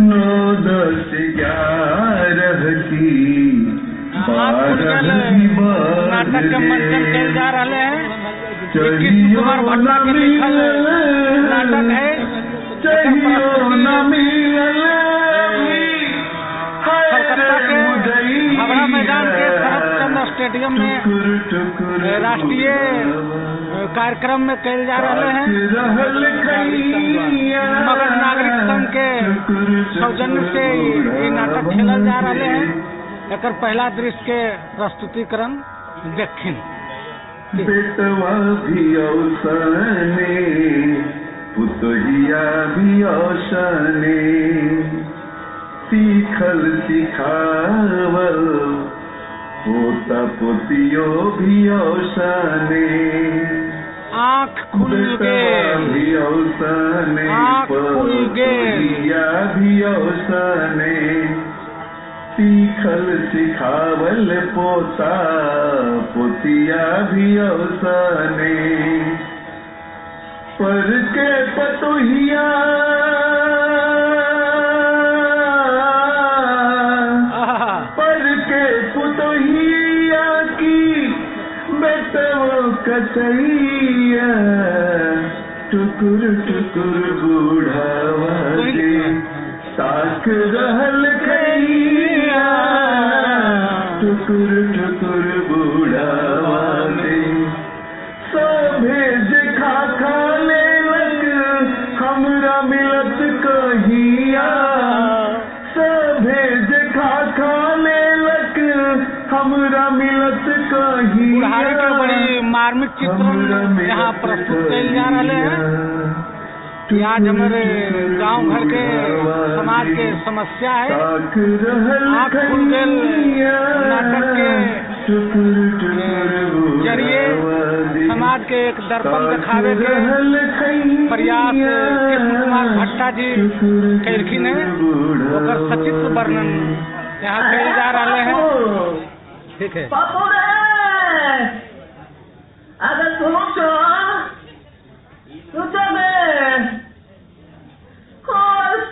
9 10 11 की 12 नाटक के मंचन कल जा रहे हैं। कृष्ण कुमार भट्टा के लिखल नाटक है। कलकत्ता के हावड़ा मैदान के शरद चंद्र स्टेडियम में राष्ट्रीय कार्यक्रम में कल जा रहे हैं। मगध नागरिक संघ के सौजन्य से ये नाटक खेलल जा रहे हैं। एक पहला दृश्य के प्रस्तुतिकरण देखिन। बेटवा भी औसने पुतहिया भी औसने, सीखल सिखावल पोता पोतियो भी औसने। आँख खुल गेल, आँख खुल गेल, भी औसने, सीखल सिखावल पोता पोतिया भी औसने। पर के पतोहिया पर के पुतोहिया की बेटवो कचैया, टुकुर टुकुर बूढ़ावा के ताक रहल खैया, टुकुर टुकुर बूढ़ावा के सभे जे खा खा लेलक हमरा मिलत कहिया, सभे जे खा खा लेलक हमरा मिलत कहिया। बुढ़ारी के बड़ी मार्मिक चित्रण यहाँ प्रस्तुत कल जा रहे हैं। आज हमारे गांव घर के समाज के समस्या है। आँख खुल गेल नाटक के जरिए समाज के एक दर्पण दिखावे के प्रयास कृष्ण कुमार भट्टा जी कैलखिन है। ओकर सचित्र वर्णन यहाँ कल जा रहे हैं। ठीक है।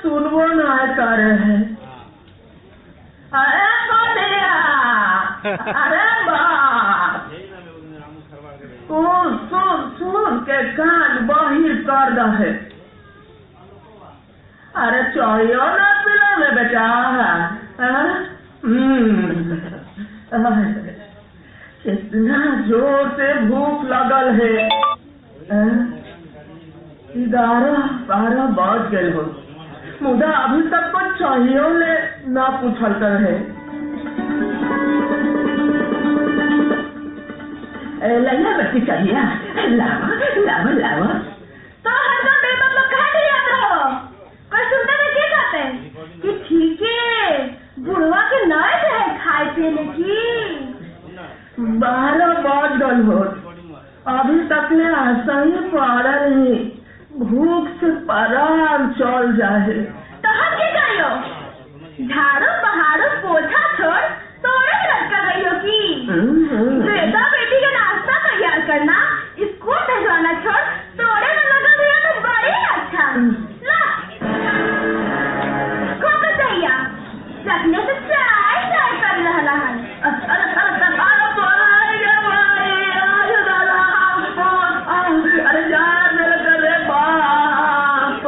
सुनबो ना करे है। अरे पतिया, अरे बाप, तू सुन सुन के कान बहिर कर दे। अरे चाहिए ना पिला में बेटा। कितना जोर से भूख लगल है। 11 12 बज गए हो, मुदा अभी तक कुछ चाहिए ले ना पूछल कर है। लैया बच्ची चाहिए, लावा लावा लावा। तो हरदम बेमतलब कहाँ के याद रहो? कोई सुनते में क्या कहते हैं कि ठीक है बुढ़वा के नए है खाए पीने की। 12 बज गए हो, अभी तक ले आशा ही पड़ा रही, भूख से परान चल जाए। तो हम क्या करियो? झाड़ू बहारू पोछा छोड़ तोड़े लटका गई हो की बेटा बेटी का नाश्ता तैयार करना, स्कूल भिजवाना छोड़ तोड़े में लगा दिया तो बड़े अच्छा। ला खोको चाहिए रखने से चाय चाय कर रहा है। अरे अरे यार मेरे करे बाप।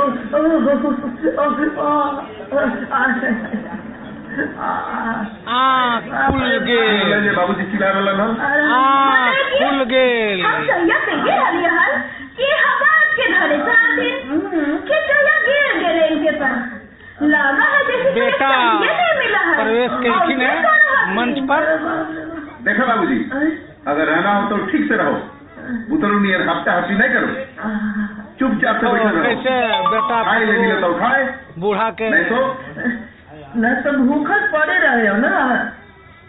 आँख खुल गेल, बाबूजी चिल्ला रहलन हन। आँख खुल गेल। हम चैया कहिए रहली हन कि हवा के धरे साथिन के चैया गिर गेले इनके पर लगा है जैसे बेटा नहीं मिला है। प्रवेश केलखिन है मंच पर। देखो बाबूजी, अगर रहना हो तो ठीक से रहो, उतरो नियर हफ्ता हफ्ती नहीं करो, चुपचाप से तो बैठे रहो। कैसे बेटा खाए ले मिले तो खाए, बूढ़ा के नहीं तो न तो भूखल पड़े रहे हो ना।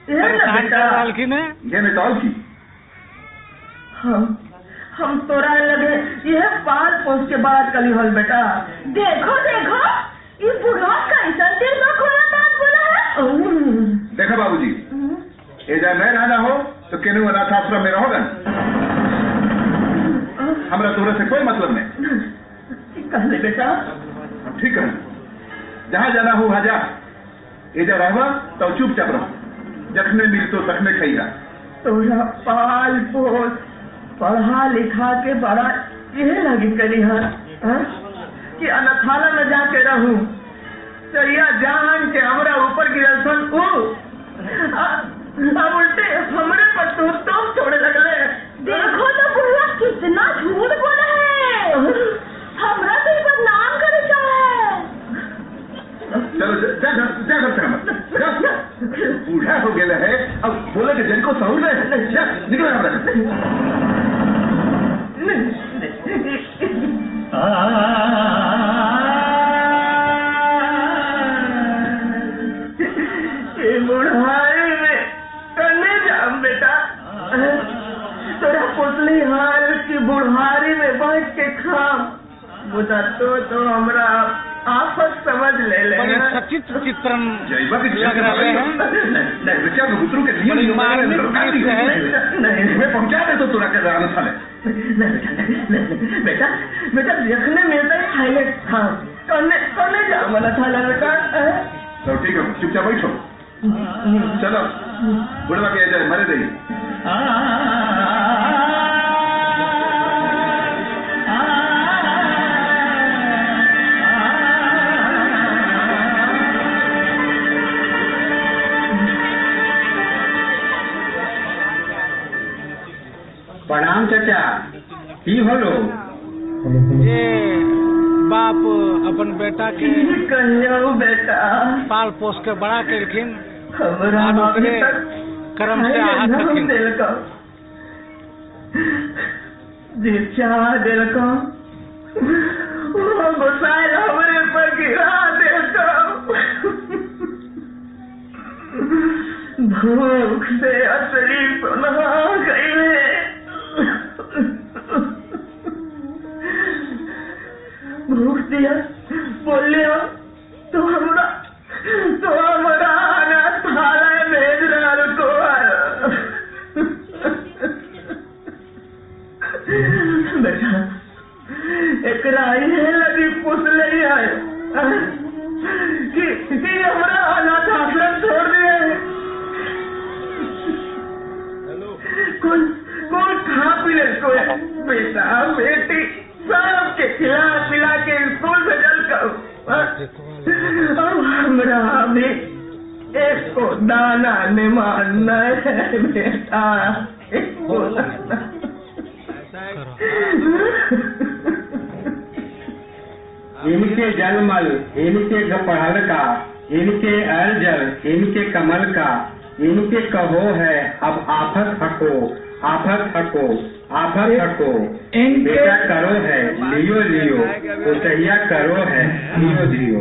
ये ना परेशान बेटा कर रहलखिन है। ये नहीं तो और की। हम तोरा लगे यह पाल पोस के बाद कली हल बेटा। देखो देखो इस बुढ़वा कैसा दिल में खोला बात बोला है। देखो बाबूजी, ये जा नहीं रहना हो तो केनू अनाथ आश्रम में रहोगे, हमरा तोरे से कोई मतलब नहीं। कहले बेटा, हम ठीक है। जहाँ जाना हो वहाँ जा। एजा रहबा तो चुपचाप रहो, जखने मिलतो तखने खैला। तोरा पाल पोस पढ़ा लिखा के बड़ा यह लगी करी है कि अनाथालय में जाके रहूं। चरिया जान के हमरा ऊपर गिरल सन ऊ अब उल्टे हमरे पर तू तो छोड़े लगले। देखो तो बुढ़वा कितना झूठ बोला है, हमरा तो बदनाम करे चाहे। चलो जा घर, जा घर से हमर। बूढ़ा हो गया है अब बोले के जन को सहूर नहीं। जा निकलो हमरा। ये बुढ़ाई में कने जाम बेटा, तोरा पोतली हाल की बुढ़ारी में बैठ के खाम बुझा तो हमरा आफत समझ ले ले। बड़ी सचित्र चित्रण लग रहे हैं। नहीं पहुंचा दे तो तोरा के अनाथालय। बेटा बेटा जखने मिलता है खाइले। हाँ कने कने जाम अनाथालय बेटा। तो ठीक है चुपचाप बैठो, चलो बुढ़वा के जाए मरे दे। प्रणाम चाचा, की होलो? ये बाप अपन बेटा के बेटा पाल पोस के बड़ा कलखिन, कर्म से आहत हथिन। जे चाह दिलको वो गुस्साइल हमरे पर गिरा दिलको। भूख से असली सुना गई है। भूख दिया बोलियो तो हमरा अनाथालय भेज रहा को। बेटा एकरा इहे लगी पूछ ले आए कि हमरा अनाथ आश्रम छोड़ दिए। कौन कौन खा पी ले को बेटा बेटी सबके खिला पिला के स्कूल भेजल करो। अब हमरा भी एक को दाना नहीं मानना है बेटा, एक को दाना। इनके जलमल, इनके पढ़ल का, इनके अर्जल, इनके कमल का, इनके कहो है अब आफत हको, आफत हको, आफत हको। बेटा करो है लियो लियो, कोसैया करो है लियो लियो।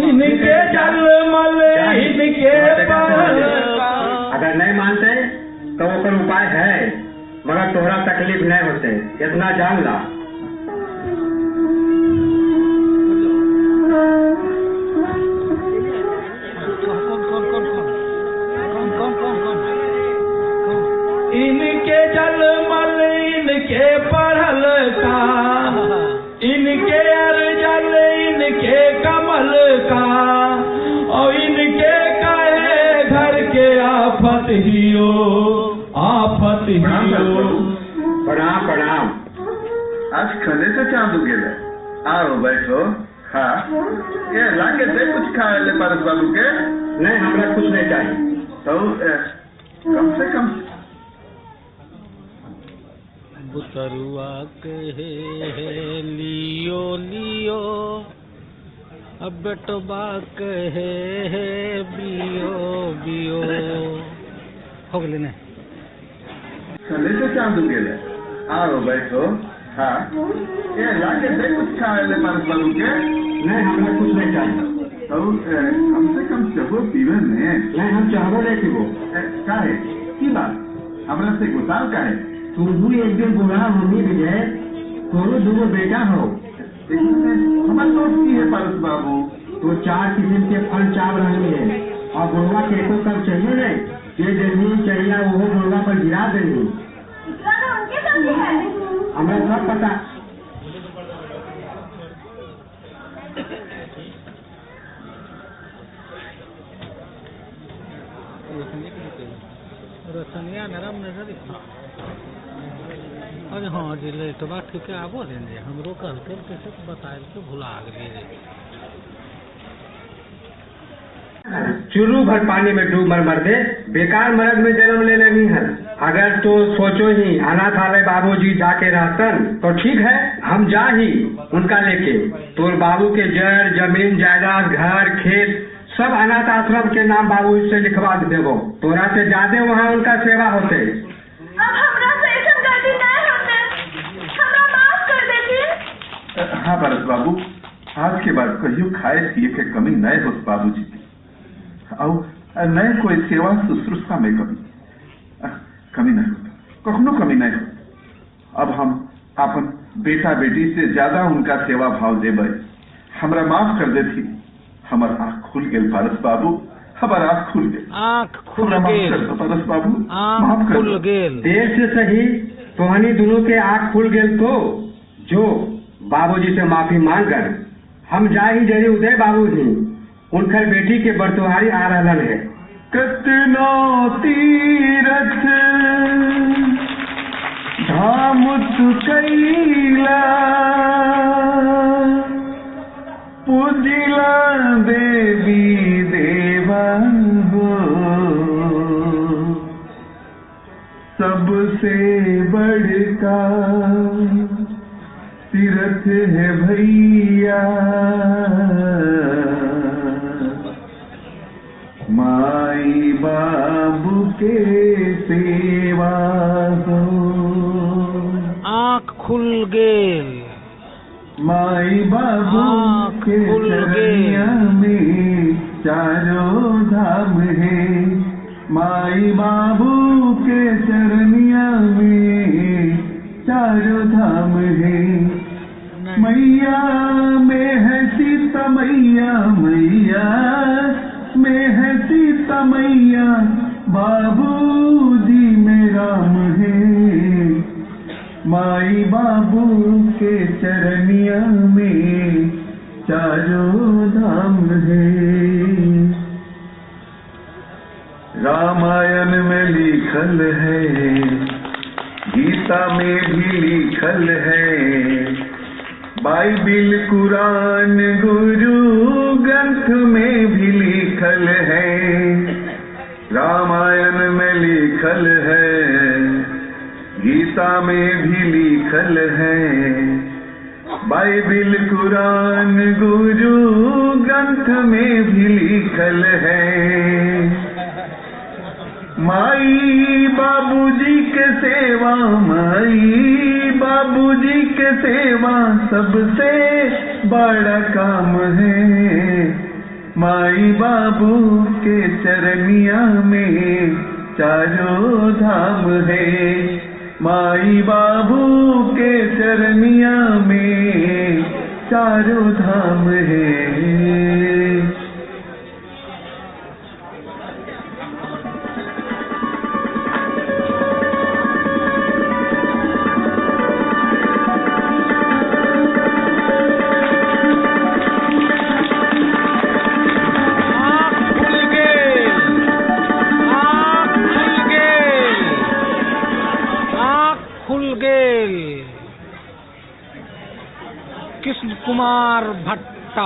इनके जलमल, इनके पढ़ल का। अगर नहीं मानते तो ओकर उपाय है, मगर तोहरा तकलीफ नहीं होते, इतना जान ला। इनके जलमल, इनके पढ़ल का, इनके अर्जल, इनके कमल का, और इनके कहे घर के आफत हियो, आफत हियो। प्रणाम प्रणाम। आज खाने से चांद उगेला, आओ बैठो। हाँ ये लाके दे कुछ खा ले पारस बाबू के। नहीं हमरा कुछ नहीं चाहिए। तो कम से कम बुतरुआ कहे लियो लियो, अब बेटबा कहे बियो बियो। हो गए ने खाने से चांद उगेला, आओ बैठो। हाँ ये लाके दे कुछ खा ले पारस बाबू के। नहीं हमरा कुछ नहीं चाहिए। तो कम से कम चाहो पीवे में। नहीं हम चाहो नहीं पीबो। का है की बात हमरा से गुस्साल का है? तू भी एक दिन बूढ़ा होनी विजय, तोरो दूगो बेटा हो। हमार दोस्त की है पारस बाबू। तो चार किस्म के फल चाव रहे हैं और बुढ़वा के एको कब चाहिए नहीं, जे देनी चाहिए वो बुढ़वा पर गिरा देनी। हमें सब पता। रोशनिया नरम नजर। अरे हाँ जी लाइटवा ठीक है आबो रे, हमरो कहलकै कैसे बतायल के भुला गेलियै। चुरू भर पानी में डूब मर मर दे, बेकार मर्द में जन्म ले लेनी है। अगर तो सोचो ही अनाथालय बाबूजी जाके रहतन तो ठीक है, हम जा ही उनका लेके। तोर बाबू के जर जमीन जायदाद घर खेत सब अनाथ आश्रम के नाम बाबू से लिखवा देबो, तोरा से ज्यादा वहाँ उनका सेवा होते। अब हमरा से ऐसन गलती नहीं होते, हमरा माफ कर देती। हाँ पारस बाबू, आज के बाद कहियो खाए पिए के कमी नहीं होत बाबूजी के, और नए कोई सेवा शुश्रूषा में कमी कमी नहीं होता, कखनो कमी नहीं होता। अब हम अपन बेटा बेटी से ज्यादा उनका सेवा भाव देबै। हमरा माफ कर देती, हमर आँख खुल गेल पारस बाबू, हमर आँख खुल गेल, आँख खुल गेल पारस बाबू, माफ कर खुल गेल। देर से सही तोहनी दोनों के आँख खुल गेल तो जो बाबूजी से माफी मांग कर हम जा ही जरी उदय बाबू जी उनकर बेटी के बरतुहारी आ रहलन है। कतनो तीरथ धाम तू कैला, पूजिला देवी देवा हो, सबसे बड़का तीरथ है भैया, माई बाबू के सेवा हो। आँख खुल गेल, माई बाबू के चरनिया में चारों धाम है, माई बाबू के चरनिया में चारों धाम है। मैया में है सीता मैया, मैया में है सीता मैया, बाबूजी में राम है, माई बाबू के चरनिया में चारों धाम है। रामायण में लिखल है, गीता में भी लिखल है, बाइबिल कुरान गुरु ग्रंथ में भी लिखल है। रामायण में लिखल है, गीता में भी लिखल है, बाइबिल कुरान गुरु ग्रंथ में भी लिखल है। माई बाबूजी के सेवा, माई बाबूजी के सेवा सबसे बड़ा काम है, माई बाबू के चरनिया में चारों धाम है, माई बाबू के चरनिया में चारों धाम है। कृष्ण कुमार भट्टा।